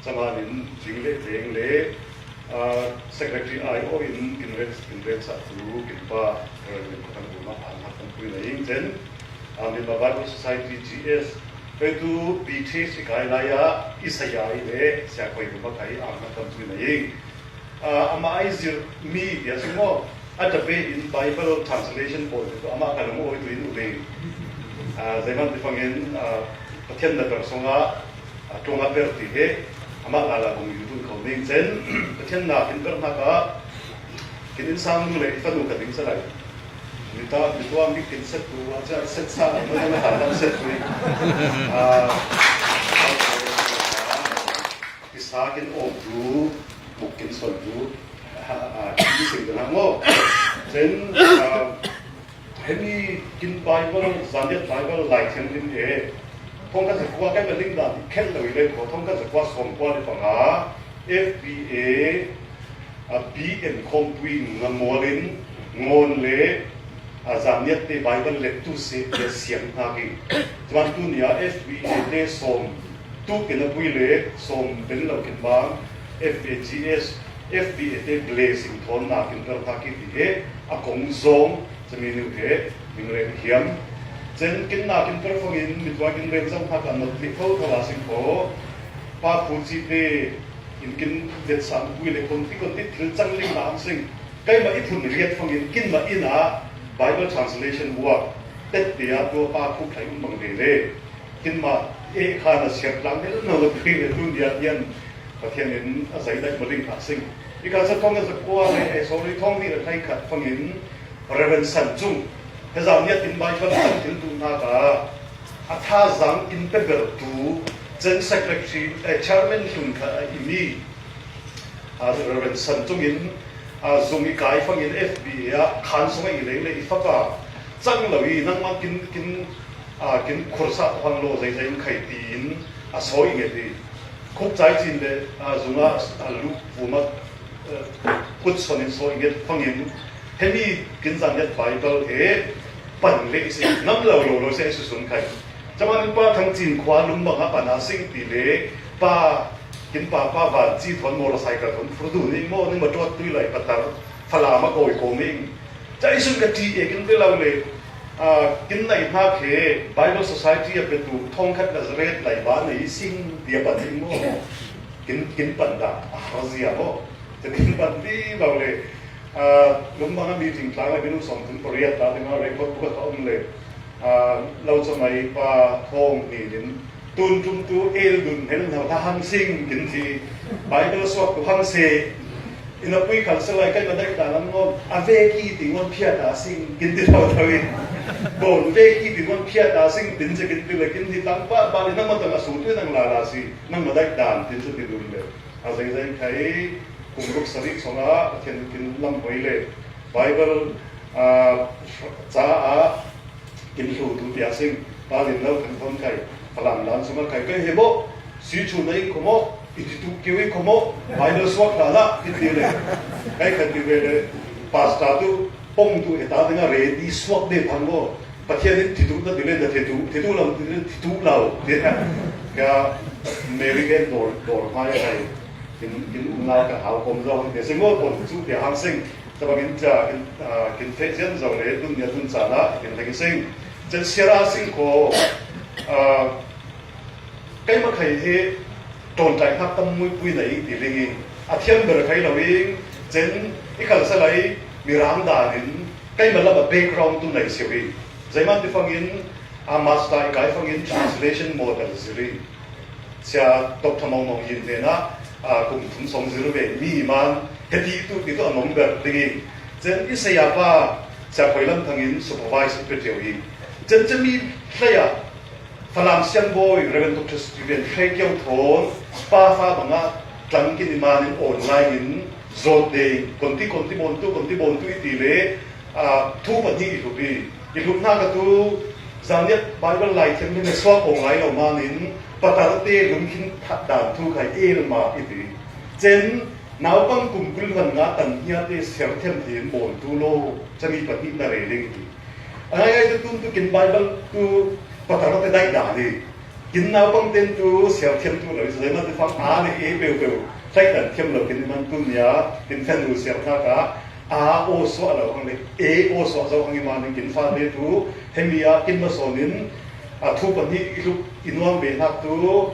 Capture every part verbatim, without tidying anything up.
Chamanin ding le veng le, ah, secretary aiawhin kin rel, kin relsah tu kin pa Reverend Khuathang Buma an hak kan pui na ing chen, ah, Myanmar Bible Society G S, hei tu B T C kai lai a i saya i le Sia Khoi Buma kai an hak kan pui na ing. Ah, ama ai zir mi dia sung maw, a tape in Bible translation pawl tu ama ka lung oi tu in u ding. Ah, zeiman ti fangin, ah, Pathian na ber sung a, ah, tung a ber ti he, ama la la bung yu tun kau ning chen, Pathian na kin ber na ka, kin in sang nu le i fanu ka ding sa lai. Mi ta, mi tuang di kin set tu, a cha set sa, ma ma ta set tu. Ah, Isa kin om tu, muk kin son tu, ah, ah, kin sing tu nang maw. Chen, ah, hemi kin Bible, Zaniat Bible lai chen din e. Thong kan sa kua kan ka ling dan, ken lo i le ko, thong kan sa kua som kua le panga, F B A, a B M khawmpui nga mualin, ngawn le, a Zaniat te Bible le tu se te siam hna ki. Chuan tu nia F B A te sawm, tu kin a pui le, sawm ben lo kin bang, F A G S, F B A te blessing thawn na kin per hna ki ti he, a kong zawng, chami nu he, min reng hiam. Chen kin na kin per fangin, mi tua kin reng zawng hna ka not li tho tho la sing tho. Pa phu chi te, in kin vetsang pui le kon ti kon ti thil chang ling na ang sing. Keimah i phun riat fangin kinmah inn ah Bible translation work tet te a tua pa khuk thai um bang ve le. Kinmah e khan a siat tlang hel no lo pui le tu nia hian Pathian in a zai dai ma ding kha sing. I ka sa thong sa kua le e sorry thong ni le thai khat fangin Reverend San Chung, he zau nia tin Bible san thil tu hna ka, a tha zang in pe ber tu, chen secretary, eh, chairman hlun kha a i mi, a Reverend San Chung in, a zung i kai fangin F B A a khan sung a i leng le i faka, chang lo i nangmah kin, kin, a kin khursa hang lo zai zai in khai ti in, a sawi nge ti. Khuk chai chin le, a zunga, a lu, vuma, eh, kut son in sawi nge fangin, hemi kin Zaniat Bible he pan le i si, nam lo lo lo se i susun khai. Chamanin pa Thang Chin khua lum banga pan a sing ti le, pa kin pa pa van chi thon motorcycle thon fur du ni mo ni ma tuat tui lai patar, Falam a koi ko ming. Chai sun ka ti e kin pe lo le, ah, kin nai hna khe Bible Society a pe tu thong khat Nazareth lai ba nei sing dia pan ni mo. Kin, kin pan da, a har zia mo. Chai kin pan di lo le, ah, lum banga meeting tlang le, minu som tun pariat ta, tima record book a ka um le, ah, lo chomai pa thong ni din, tun tum tu el dun hel no ta hang sing, kin ti, Bible suak tu hang se, ina pui khal se lai kai ma dai ta lam ngom, a ve ki ti ngon phia ta sing, kin ti thau thau in, bon ve ki ti ngon phia ta sing, tin se kin ti le, kin ti tang pa, ba le nang ma tang a su tu nang la la si, nang ma dai ta, tin se ti dun le. A zai zai khai, kum ruk sarih sawng ah, Pathian kin lam hoi le, Bible, ah, ca ah, kin hlu tu pia sing, pa lin lo kan thon khai, Falam dan sung ah khai, kai he bo, si chu na ing ko mo, i ti tu kiu ing ko mo, Bible suak hla la, i ti le, kai khai ti ve le, pastor tu, pong tu he ta ding a ready suak de thang bo, Pathian in thituh na ti le na thituh, thituh lo ti le thituh lo ti na. Ka Mary Ann dawr, dawr hmai a kai. Kin, kin um lai ka hau kom zo hang te sing aw, kon chu te hang sing. Tabang in cha, kin, ah, kin fe zian zo le, tun nia tun cha na, kin fe sing. Chen siara sing ko, ah, Keimah khai hi ṭawnṭai hnak tam muipui nei ti ling in a thiam ber khai lo in, chen i kal sa lai Mirang dan in keimah lam a background tu nei sio in, zeiman ti fangin a master i kai fangin translation model zir in, Sia Doctor Mawng Mawng Yin hnenah, a, kum thum sawng zir ve mi man heti tu ti tu a nong ber ding in, chen i saya pa Sia Khoi Lam Thang in supervise i pe ṭio in, chen chemi hlei ah Falam siangbawi Reverend Doctor Stephen Hre Kio thawn pa fa bangah tlang kin i man in online in zawt dei, konti, konti bawn tu, konti bawn tu i ti le, aa, thu pahnih i hlup i, i hlup hna ka tu, Zaniat Bible lai thiam hin suak awng lai lo man in, patar te lungkhin that dan thu khai el ma i ti. Chen, naupang kum kul hlan nga tan hnia te ser thiam hin bawn tu lo, chami pahnih na rei ding i ti. A ngai ngai tu tun tu kin Bible tu patar te dai dan i. Kin naupang ten tu siar thiam tu lo, zeimah te fang a le e peuhpeuh hlaitan thiam lo kin man tu nia, kin fan ru siar hna ka a aw suah lo hang le e aw suah zo hang i man in kin fate tu hemi a kin masawn in, a thu pahnih i hluk i nuam ve hnak tu,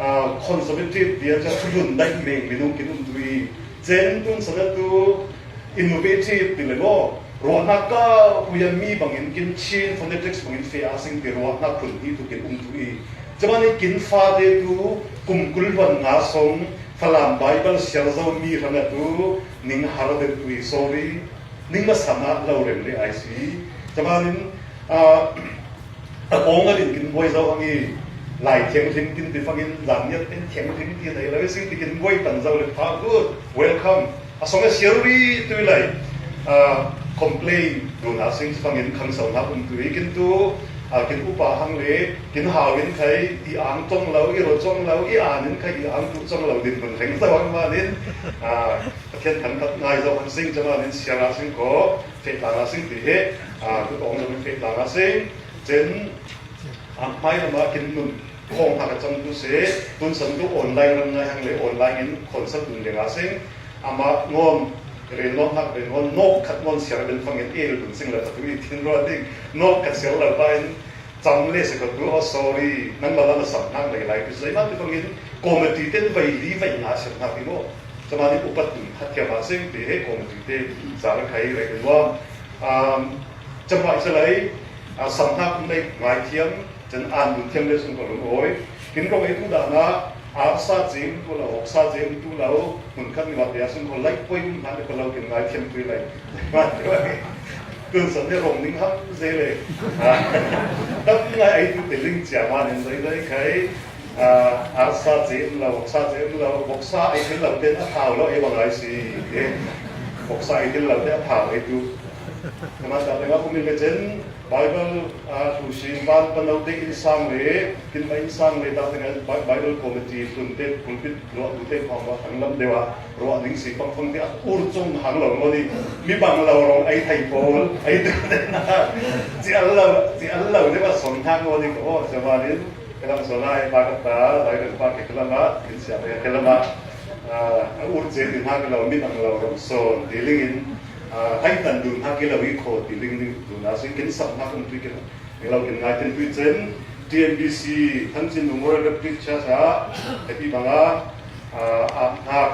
a, conservative bia cu thulun daih meng minung kin um tu i, cen tun sana tu innovative ti le maw, ruahnak ka huyan mi bangin kin Chin phonetics bangin feh a sing ti ruahnak phun hi tu kin um tu i, cemani kin fate tu kum kul hluan nga song Falam Bible siar zo mi hrang a tu ning har deuh tu i, sorry, ning masa mah lo rem le ai si. Cemanin, ah, a kong a din kin buai zo hang i, Lai thianghlim kin ti fangin zan niat en thianghlim ti nei lo i sing ti kin buai tan zo le pha good, welcome. A song a siar ri tu i lai, ah, complain dun a sing fangin khang so hna um tu i kin tu, ah, kin upa hang le kin hau in khai i ang cong lo, i ro cong lo, i an in khai i ang tu cong lo din bun reng zo hang manin, ah, Pathian thangkhat ngai zo hang sing cemanin siar a sing ko, feh tlang a sing ti he, ah, tu tong zo feh tlang a sing, cen, ah, hmai lam a kin nun khawng hna ka cang tu si, tun san tu online ram ngai hang le online in concert nun deng a sing, amah ngawm, rel ngawm hak rel ngawm, nawk khat ngawm siar ben fangin el dun sing le ka tu i thin ruat ding, nawk khat siar lo pa in cam le si ka tu, oh, sorry, nan mala na sam hnak lei lai tu, zeimah tu fangin committee ten vai li vai nga siar hna ti maw? Cemani upat dun khat thiam a sing ti he committee te zar khai rel nuam. Um, cemai se lai, ah, sam hnak um lei ngai thiam, Cun an dun thiam le sung ka lung awi. Kin rong ei tu dah na, arsa cem tu lo, voksa cem tu lo, hmunkhat ni mah te a sung ko lai poi um hna le ko lo kin ngai thiam tu lai. Tun san le rong ning ham ze le. Tam ngai ei tu te ling cia ma nen zai zai khai. Ah, arsa cem lo, voksa cem lo, voksa ei thil lo ten a thau lo ei bang ai si. Eh, voksa ei thil lo ten a thau ei tu. Kama ta te nga kumin le cen, Bible, ah, hlusi ban pano te innsang le, kin ma innsang le ta tengah Bi-, Bible Committee hlun te pulpit ruah tu te khawng ruah tang lam deuh ah ruah ning si pangpang te a ur cung hang lo ngawh nih, mi bang lo rong ei thei pawl, ei tu te na, ci al lo, ci al lo deuh ah son hang ngawh nih ko, cemanin, kelang son ai pa kata, Bible pa ke kelang ah, kin siam ke kelang ah, ah, a ur ce ti hna ke lo, mi bang lo rong son, ti ling in, ah, hai tan dun hna ke lo i khaw, ti ling dun a si, kin sam hna kum tu ke lo. Eng lo kin ngai ken tuih cen, T M B C, Thanchin Memorial Baptist Church ah, a pi bang ah, ah, ah, hnak,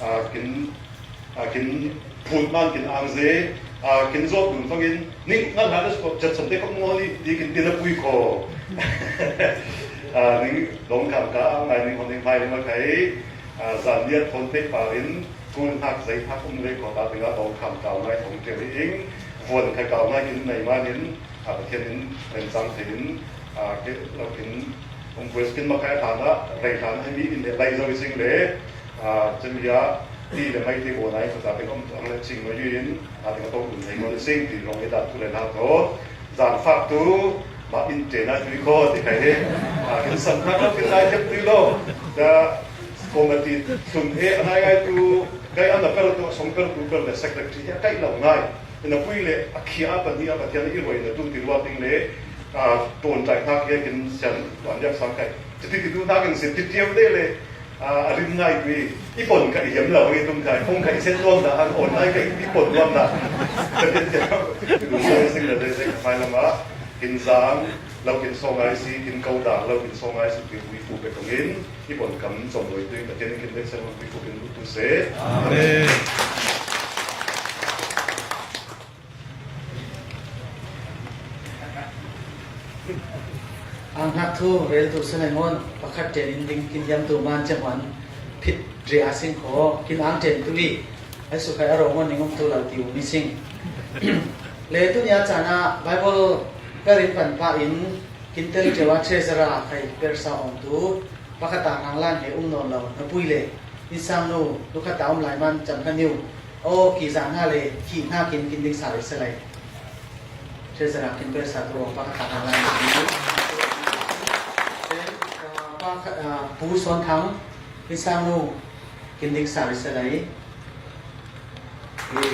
ah, kin, ah, kin phun man kin ang ze, ah, kin zawt dun fangin, ning ngal hna le sukop chat sam te kong ngol i, ti kin tin a pui kho. Ah, ning dong kam ka ang ngai ning hon ning mai le ma kai, ah, zan liat hon te pa in, Kul hnak zei hnak um le ko ta tengah dong kham kau ngai hong tel i ing, vuan kha kau ngai in nei man in, a Pathian in remcang thei in, a ke lo in, um, West kin makai hlan ah, rei hlan ah, mi in le lai zo i sing le, a, cemia, ti le mai ti ko nai ko ta tengah um tuang le ching mai in, a tengah tong um thei ko le sing ti rong i dan tu le hna to. Zan fak tu, mah in ṭen ah tui kho ti khai he. Ah, kin sam hnak lo, kin lai thiam tui lo. Da committee hlun he, a nai ngai tu, kai an a per tu, a song per tu, per le secretary he, a kai lo ngai. In a pui le, a khia a pahnih a Pathian i ruai na tu ti ruat ding le, ah, ton ṭai hnak he, kin sian tuan diak sang kai. Ti ti tu hnak in si, ti tiam de le, Ah, a rim ngai tu i, i pon ka i hiam lo, i tum ka, kong ka i set nuam dah, an on lai ka i pon nuam dah. Ka bia tiang, i dum ngai sing le, le, le, ka hmai lam ah, kin zang, lo kin so ngai si, kin ko dang, lo kin so ngai si, kin ui fu pe kong in, i pon kam zong loi tu i, ka tiang kin le sen ui fu kin tu se. Amen. Ang hnak thu rel tu sanaingon pakhat ṭen in ding kin hiam tu man cem an phit ria sing kho kin ang ṭen tu i ai su khai a rawng on ning um tu lo ti um i sing. Le tu nia caan ah Bible per in pan pah in kin tel ṭeu ah Treasurer khai per sa awng tu pakhat ah hang lan he um nawn lo na pui le innsang nu, nu khat ah um lai man cam hna niu. Aw, ki zang hna le, ki hna kin, kin ding sa rih si lai. Treasurer kin per sa tu awng pakhat ah hang lan he. Pa khat, ah, Pu Suan Thang, innsang nu, kin ding sa rih si lai. Hi.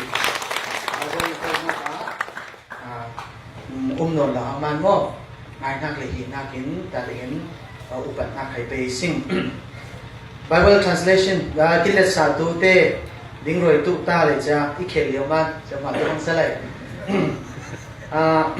A zong i kal hna ah, ah, um, um nawn lo hang man maw? Ngai hnak le hi hnak in, ta ding in, a, upat na khai pe sing. Bible translation, a, kilet sa tu te ding roi tu ta le cha i khel lio man, cha ma tu ang sa lai. A,